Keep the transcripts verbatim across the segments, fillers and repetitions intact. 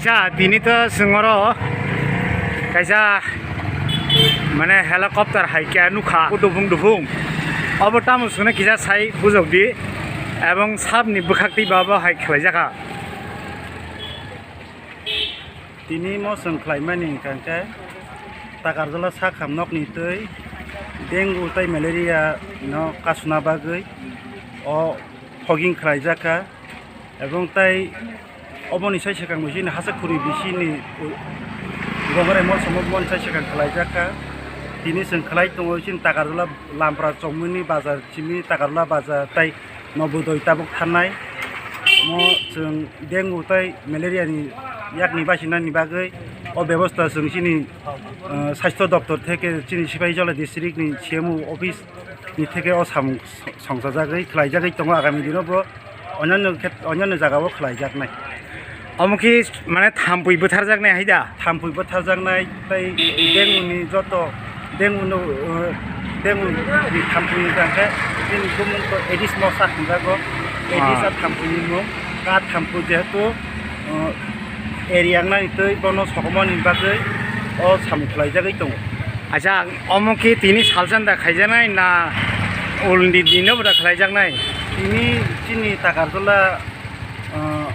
Cha, tini to chwng oro kaisa, mane, helicopter hai khe nukha, dufung dufung. Obo tamo chwngno kisa sai bujok di, ebong sabni bwkhak twi ba bo hai khlai jakha. Tini mo chwng khlaimani hwnkha khe Takarjala sakham nokni twi dengue tei malaria no kasuna bagwi o fogging khlai jakha. Ebong tai oboni sai swkang bo chini Hasakhuri bisini Gongrai mol somo mol sai swkang khlai jakha. Tini chwng khlai tongo chini Takarjala Lampra chomoni bazar, chini Takarjala bazar tai Nobodoi tabuk thanai. Mo chwng dengue tai malaria ni yakni basinani bagwi o bebosta chwng chini, uh, sastho doptor theke chini Sipaijala district ni C M O office ni theke o samung songchajagwi khlaijagwi tongo, agami dino bo onyanyo khet-, onyanyo jagao khlaijaknai. Omo khe mane thampui bwtharjaknai hai da? Thampui bwtharjaknai tei dengue ni joto dengue no, uh, dengue ni thampui hwnkha khe bini bumung to Aedes mosa hwnjago. Aedes Ah. a thampui ni mung, ka thampui jehetu, uh, area wngnani tei bono sokomorni bagwi o samung khlaijagwi tongo. Acha, omo khe tini salsa da khaijaknai na ulni dino bo da khlaijaknai? Tini chini Takarjala, uh,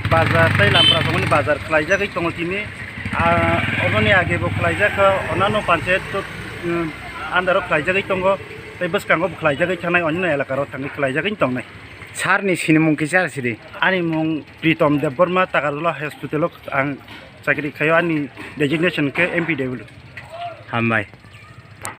bazar tei Lampra somoni bazar khlaijagwi tongo tini. Ah, oboni age bo khlaijakha, onano panchayat to, um, under o khlaijagwi tongo, tei bwskango bo khlaijagwi thanai, onino elaka rok thangwi khlaijagwi tongnai. Sir ni sinimung kisa sidi? Ani mung Pritom Debbarma, Takarjala Hospital o ang chakri khaio, ani designation khe M P W. Hambai.